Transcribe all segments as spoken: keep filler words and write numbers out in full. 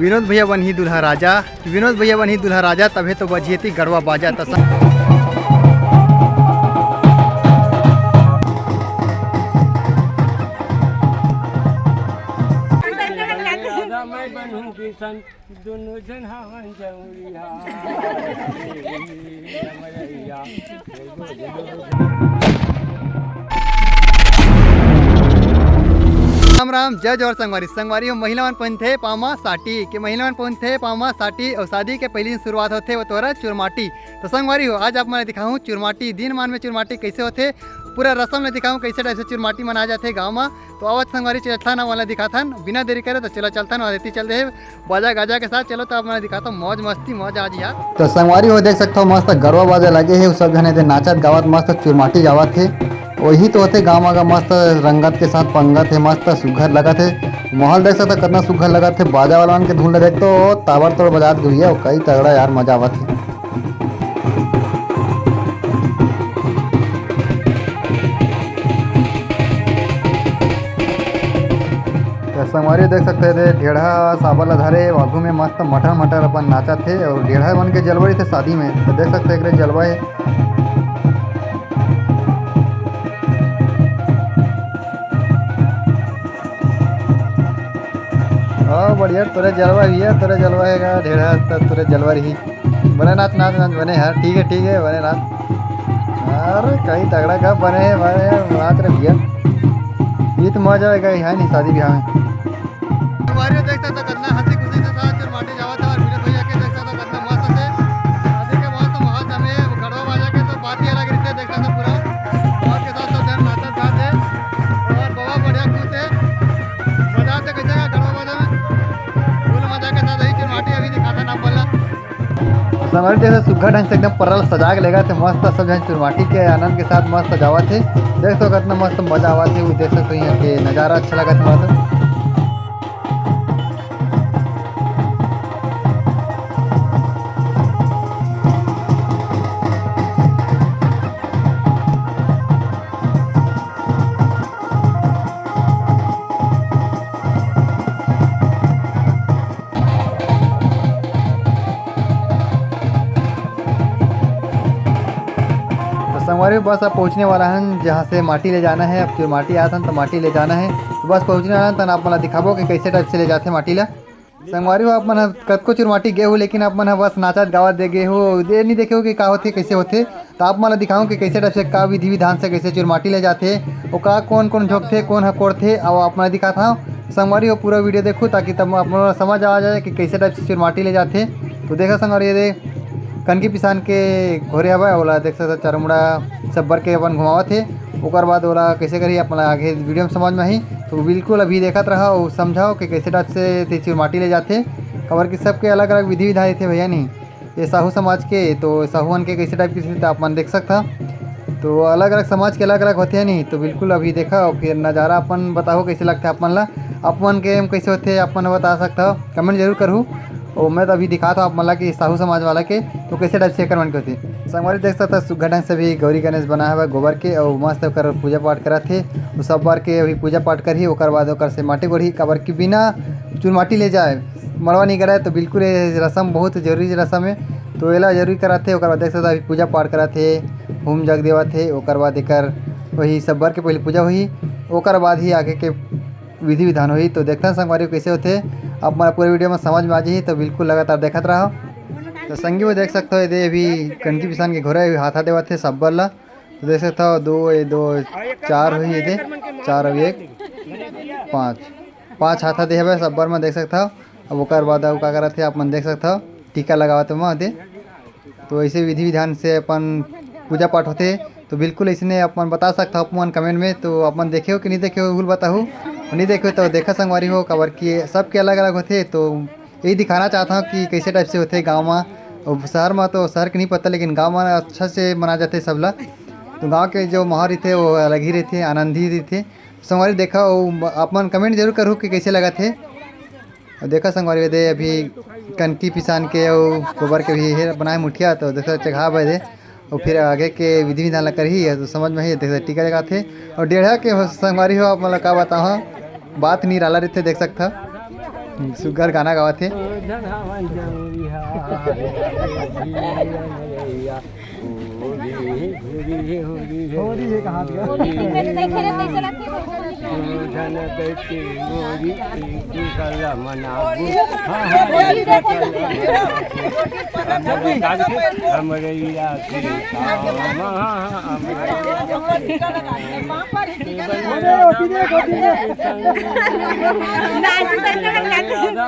विनोद भैया बनही दूल्हा राजा, विनोद भैया बनही दूल्हा राजा, तभे तो बजिए ती गड़वा बाजा। त राधा मैं बनूं किशन, दोनों जन हवन जौरिया। राम राम, जय जोहार संगवारी। संगवारी हो, महिला मन पहिनथे पाँव म साटी, के महिला मन पहिनथे पाँव म साटी, अउ शादी के पहिली दिन शुरुआत होथे वो तोरा चुरमाटी। तो संगवारी हो, आज आप मन ल दिखाहूँ चुरमाटी, दिन मान में चुरमाटी कइसे होथे, पूरा रसम ल दिखाहूँ, कइसे टाइप से चुरमाटी मनाए जाथे गाँव म। तो आवत संगवारी, चलथन, आप मन ल दिखाथन, बिना देरी करे तो चलो चलथन, और एती चल दे बाजा गाजा के साथ। चलो तो आप मन ल दिखाथन मौज मस्ती, मौज आज यार। तो संगवारी हो, देख सकथव मस्त गरबा बाजा लगे हे, सब झन एदे नाचत गावत मस्त चुरमाटी गावत हे। वही तो होथे गाँव म मस्त रंगत के साथ पंगत हे, मस्त सुघर लगत हे। माहौल देख सकथव कतना सुघर लगत हे, बाजा वाला मन के धुन ल देख तो ताबड़तोड़ बजात गुरिया, कई तगड़ा यार मजा आवत हे। तो संगवारी देख सकथव, एदे ढेढ़ा साबर ला धरे, आगू में मस्त मटर मटर अपन नाचत हे, और ढेढ़ा मन के जलवा रहिथे शादी में, तो देख सकथव एकरे जलवा हे। हाँ, बढ़िया, तोरे जलवा ही है, तोरे जलवा है का, ढेढ़ा त तोरे जलवा रही। बने नाच, नाच, नाच, बने, हाँ, ठीक है, ठीक है, बने नाच। अरे, कई तगड़ा का बने है, बने नाच रे भैया। ये तो मजा आएगा, है नहीं शादी ब्याह में। हमारे देख सकता कितना हंसी खुशी से साथ चुरमाटी जावा था, और विनोद भैया के देख सकता कितना मस्त से शादी के मस्त माहौल जमे है। गड़वा बाजा के तो बात ही अलग रहती है, देख सकता पूरा और के साथ सब जन नाचत गात है, और बाबा बढ़िया खुश है। मजा आते कैसे का गड़वा बाजा में, फुल मजा के साथ यही चुरमाटी अभी दिखाता ना बोला। संगवारी देख सकथव सुग्घर ढंग से एकदम परल सजा के लेगत हे, मस्त सब झन चुरमाटी के आनंद के साथ मस्त जावत हे। देख सकथव कितना मस्त मजा आवत हे, वो देख सकथव यहाँ के नजारा अच्छा लगत हे मस्त। तो संगवारी हो, बस अब पहुँचने वाला हन, जहाँ से माटी ले जाना है। अब जो माटी आत हन, तो माटी ले जाना है, तो बस पहुँचने वाला हन, तन आप मन ला दिखाबो कि कैसे टाइप से ले जाथे माटी ला। संगवारी हो, आप मन ह कतको चुरमाटी गे हो, लेकिन आप मन ह बस नाचत गावत दे गे हो, ये नहीं देखे हो कि का होथे, कैसे होथे। तो आप मन ला दिखाऊं कि कैसे टाइप से, का विधि विधान से कैसे चुरमाटी ले जाथे, वो का कौन कौन झोंकथे, कौन ह कोड़थे, अउ आप मन ला दिखात हव। संगवारी हो, पूरा वीडियो देखो, ताकि तब आप मन ला समझ आ जाए कि कैसे टाइप से चुरमाटी ले जाथे। तो देखा संगवारी, ये दे कनकी पिसान के घोरे हवय, ओला देख सकथव, चारों मुड़ा सब्बर के अपन घुमावत हे। ओकर बाद ओला कैसे करही, अपन आगे वीडियो में समझ में आही। तो बिल्कुल अभी देखत रहा अउ समझव कि कैसे टाइप से ते चुरमाटी ले जाथे, काबर कि सबके अलग-अलग विधि विधान रहिथे भैया, नहीं? ये साहू समाज के, तो साहू मन के कैसे टाइप के रहिथे, तो आप मन देख सकथव। तो अलग-अलग समाज के अलग-अलग होथे, नहीं? तो बिल्कुल अभी देखव, फिर नज़ारा अपन बताहू कैसे लगथे आप मन ला, आप मन के एम कैसे होथे, आप मन बता सकथव, comment जरूर करहू। अउ मैं तो अभी दिखात हव आप मन ला कि साहू समाज वाला के, तो कैसे टाइप से एकर मन के होथे। संगवारी देख सकथव, सुग्घर ढंग से भी गौरी गणेश बनाए हवय गोबर के, अउ मस्त ओकर पूजा पाठ करत हे। अउ सब बार के अभी पूजा पाठ करही, ओकर बाद ओकर से माटी गोड़ही, काबर कि बिना चुरमाटी ले जाए मड़वा नहीं गड़ाए। तो बिल्कुल ये रसम बहुत जरूरी रसम हे, तो एला जरूरी करत हे। ओकर बाद देख सकथव, अभी पूजा पाठ करत हे, होम जग देवत हे, ओकर बाद एकर वही सब बार के पहले पूजा होही, ओकर बाद ही आगे के विधि विधान होही। तो देखथन संगवारी हो कैसे होथे, आप मन पूरे वीडियो में समझ में आ जाही, तो बिल्कुल लगातार देखत रहो। तो संगी हो देख सकथव, एदे अभी कनकी पिसान के घोरा अभी हाथा देवत हे सब्बर ला। तो देख सकथव, दो, ये दो, चार होही, एदे चार अउ एक, पाँच, पाँच हाथा दे हवे सब्बर में, देख सकथव। अब ओकर बाद अउ का करत हे, आप मन देख सकथव, टीका लगावत हे ओमा, एदे। तो ऐसे विधि विधान से अपन पूजा पाठ होथे। तो बिल्कुल ऐसने आप मन बता सकथव आप मन comment में। तो आप मन देखे हो कि नहीं देखे हो, बिल्कुल बताहू। नहीं देखे हो तो देखा संगवारी हो, काबर कि सबके अलग अलग होथे। तो यही दिखाना चाहत हव कि कैसे टाइप से होथे गाँव में। अउ शहर में तो शहर के नहीं पता, लेकिन गाँव में अच्छा से मना जाथे सब ला। तो गाँव के जो माहौल रहिथे वो अलग ही रहिथे, आनंद ही रहिथे। संगवारी देखा, अउ आप मन comment जरूर करहू कि कैसे लगत हे। अउ देखा संगवारी, एदे अभी कनकी पिसान के अउ गोबर के भी हे बनाए मुठिया, तो देखा चघा बे दे। अउ फिर आगे के विधि विधान ला करही, तो समझ में ही देखा टीका लगाथे। अउ डेढ़ा के हो संगवारी हो, आप मन ला का बतावं, बात निराला रहिथे, देख सकथव। सुग्घर गाना गावत हे।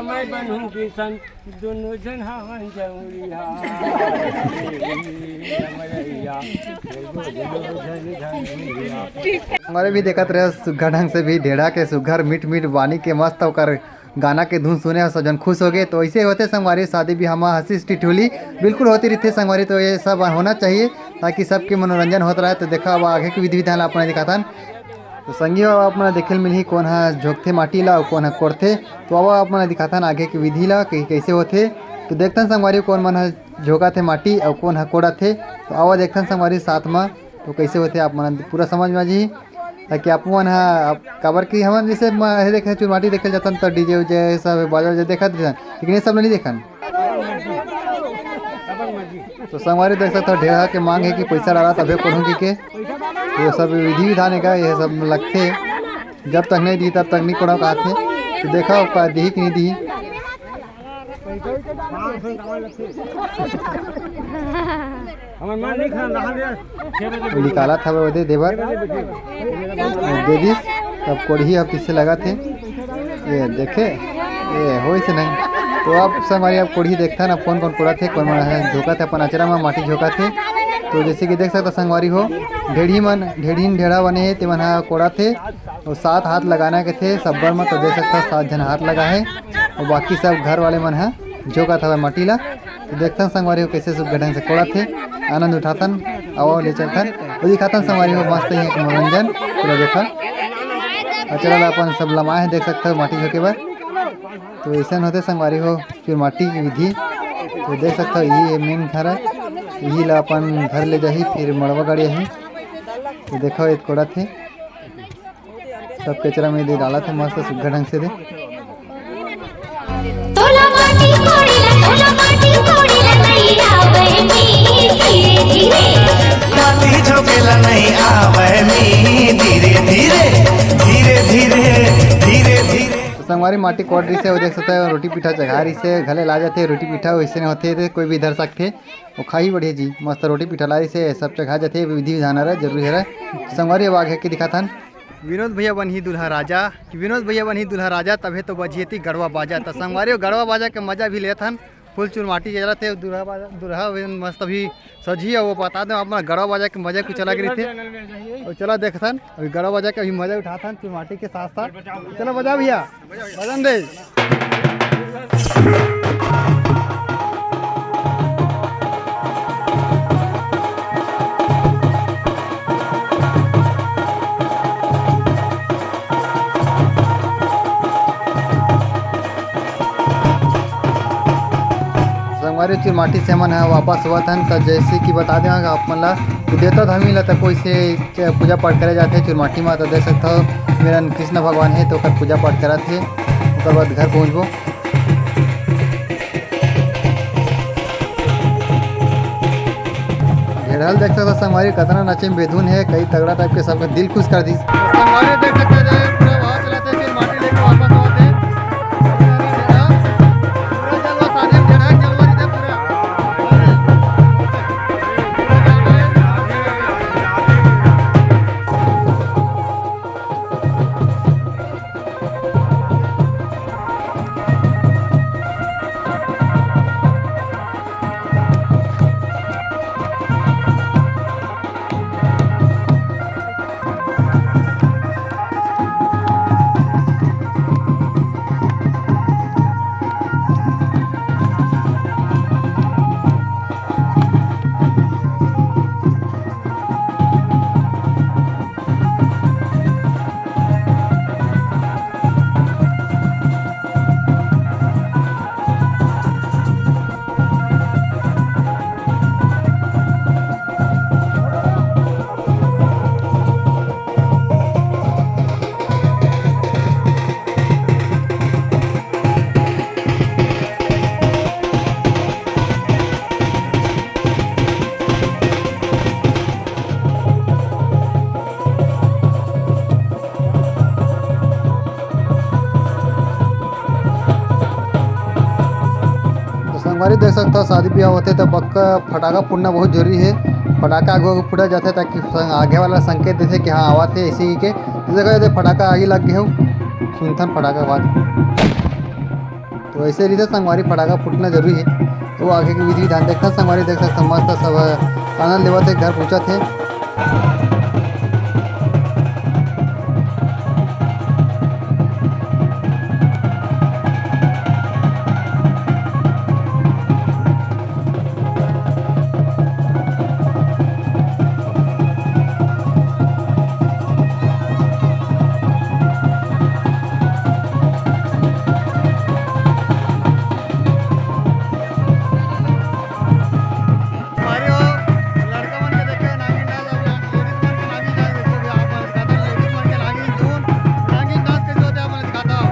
मैं बनूं किशन, दोनों जन हवन जौरिया। संगवारी भी देखत रहे सुग्घर ढंग से भी ढेढ़ा के सुग्घर मीठ मीठ बानी के मस्त ओकर गाना के धुन सुने और सब जन खुश हो गए। तो ऐसे होते संगवारी शादी भी हमार हंसी ठिठोली बिल्कुल होती रहती संगवारी। तो ये सब होना चाहिए ताकि सबके मनोरंजन होत रहे। तो देखा अब आगे के विधि विधान ला अपना दिखाथन। तो संगी हो, आप मन देखे ल मिलही कोन ह झोंकथे माटी ला अउ कोन ह कोड़थे। तो अब आप मन दिखाथन आगे के विधि ला कि कइसे होथे। तो देखथन संगवारी कोन मन ह झोंकत हे माटी अउ कोन ह कोड़त हे। तो आवा देखथन संगवारी साथ म तो कइसे होथे आप मन पूरा समझ में आ जही। ताकि आप मन ह आप काबर कि हमन जैसे म-, हे देखे चुरमाटी देखे जाथन तो डीजे उजे सब बाजा उजा देखत रहिथन, लेकिन ये सब ल नहीं देखन। तो संगवारी देख सकथव ढेढ़ा के मांग हे कि पैसा डाला तभे कोढ़ूं कहिके। तो ये सब विधि विधान हे का, ये सब लगथे। जब तक नहीं दी तब तक नहीं कोढ़ा कहथे। तो देखा का दिही कि नहीं दिही। हमर मन नहीं खान रहा रे। छह बजे निकालत हवे ओदे देबर। दे दिस। अब कोढ़ी अब किसे लगाथे। ये देखे, ये होइस नहीं। तो अब संगवारी अब कोढ़ी देखथन, अब कौन कौन कोढ़त हे, कौन मन ह झोंकत हे अपन अचरा म माटी झोंकत हे। तो जैसे कि देख सकता संगवारी हो, ढेढ़ी मन, ढेढ़ीन ढेढ़ा बने हे, ते मन ह कोढ़त हे। और सात हाथ लगाना के थे सब्बर म, तो देख सकता सात झन हाथ लगा हे। और बाकी सब घर वाले मन ह झोंकत हवय माटी ला। तो देखथन संगवारी हो कैसे सुग्घर ढंग से कोड़त हे, आनंद उठाथन, आवा ले चलथन। और दिखाथन संगवारी हो मस्त ही एक मनोरंजन पूरा देखा। अचरा ला अपन सब लमाए हे, देख सकथव माटी झोंके बर। तो ऐसन होथे संगवारी हो चुरमाटी के विधि। तो देख सकथव ये मेन घर हे, यही ला अपन घर ले जाही, फिर मड़वा गाड़ी आही। तो देखो ये कोड़त हे। सब कचरा में दे डालत हे मस्त सुग्घर ढंग से दे। तोला माटी कोड़े ला, तोला माटी कोड़े ला नइ आवय मी धीरे धीरे। माटी झोंके ला नइ आवय मी धीरे धीरे, धीरे धीरे, धीरे धीरे। तो संगवारी माटी कोड़ रहिसे, वो देख सकता है रोटी पीठा चघा रहिसे, घले ला जाथे रोटी पीठा, वैसे नहीं होथे, कोई भी धर सकथे। वो खाही बढ़िया जी, मस्त रोटी पीठा लाइसे, सब चघा जाथे, विधि विधान हरय, जरूरी हरय। संगवारी अब आगे के दिखाथन। विनोद भैया बनही दूल्हा राजा, कि विनोद भैया बनही दूल्हा राजा, तभे तो बजियती गड़वा बाजा। त संगवारी हो गड़वा बाजा के मजा भी लेथन, फुल चुरमाटी चलत हे, दूल्हा बाजा, दूल्हा भी मस्त अभी सजी हे, वो बता दें आप मन गड़वा बाजा के मजा कुछ अलग रहिथे। और चला देखथन, अभी गड़वा बाजा के अभी मजा उठाथन चुरमाटी के साथ साथ। चला बजा भैया। बजन दे। संगवारी चुरमाटी से हमन ह वापस होवत हन, त जैसे कि बता दें आप मन ला कि देवता धामी ला तको इसे च-, पूजा पाठ करे जाथे चुरमाटी म। तो देख सकथव मेरन कृष्ण भगवान हे, तो ओकर पूजा पाठ करत हे, ओकर बाद घर पहुँचबो। ढेढ़ा ल देख सकथव संगवारी, कतना नाचे में बेधुन हे, कई तगड़ा टाइप के सबके दिल खुश कर दिस। संगवारी देख सकथव, पूरा वहाँ चलाते फिर माटी लेके वापस आते। पूरा जलवा शादी में ढेढ़ा के जलवा रहिथे पूरा। संगवारी देख सकत हो, शादी ब्याह होथे त पक्का फटाका फूटना बहुत जरूरी हे। फटाका आगू आगू फूटा जाथे, ताकि सं-, आगे वाला संकेत देथे कि हाँ, आवत हे, ऐसे ही के। तो देखो, ये फटाका आगे लग गए हो, सुनथन फटाका आवाज। तो ऐसे रीते संगवारी फटाका फूटना जरूरी हे। तो आगे के विधि विधान देखथन संगवारी, देख सकत हो, मस्त सब आनंद लेवत हे, घर पहुँचत हे। अरे ओ, लड़का मन के देखे नागिन डांस, अब लेडीज मन के नागिन डांस देखो भी आप मन दिखाता हूँ, लेडीज मन के नागिन धुन, नागिन डांस कैसे होते हैं आप मन दिखाता हूँ।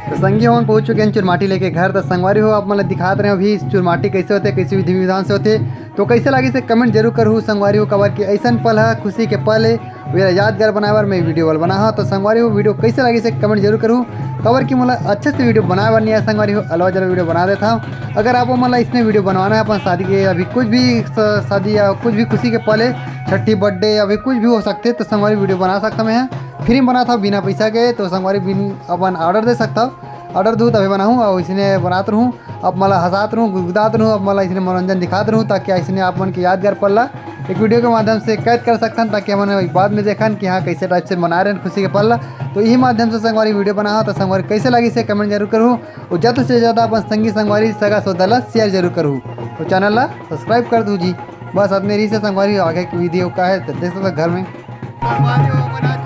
तो संगी हो, हम पहुंच चुके हैं चुरमाटी लेके घर। तो संगवारी हो, आप मन ल दिखात रहे अभी चुरमाटी कैसे होथे, कैसे विधि विधान से होथे। तो कैसे लागिस हे कमेंट जरूर करहू संगवारी हो, काबर कि ऐसन पल ह, खुशी के पल हे, ओला यादगार बनाए बर मैं वीडियो वाला बना हूँ। तो संगवारी हो, वीडियो कैसे लागिस हे कमेंट जरूर करहू, काबर कि मोला अच्छे से वीडियो बनाए बर नहीं आए संगवारी हो, अलवा जलवा वीडियो बना देता हूँ। अगर आप मन ला इसने वीडियो बनवाना है अपन शादी के, अभी कुछ भी स-, शादी या कुछ भी खुशी के पल हे, छठी, बर्थडे, अभी कुछ भी हो सकते, तो संगवारी वीडियो बना सकता मैं, फ्री में बनाता हूँ बिना पैसा के। तो संगवारी बिन अपन ऑर्डर दे सकता हूँ, ऑर्डर दूँ तभी बनाऊँ, और इसने बनात रहूँ, आप मन ला हंसात रहूँ, गुदगुदात रहूँ, आप मन ला इसने मनोरंजन दिखात रहूँ, ताकि इसने आप मन के यादगार पल ला एक वीडियो के माध्यम से कैद कर सकथन, ताकि हमन एक बाद में देखन कि हाँ, कैसे टाइप से मना रहे हैं खुशी के पल ला। तो यही माध्यम से संगवारी वीडियो बना हो। तो संगवारी कैसे लागिस हे कमेंट जरूर करहू, और ज्यादा से ज्यादा अपन संगी संगवारी सगा सोदर ला शेयर जरूर करहू, और चैनल ला सब्सक्राइब कर दू जी। बस अतने रहिस हे संगवारी, आगे के वीडियो का है तो देख सकते घर में। संगवारी हो, अपन आज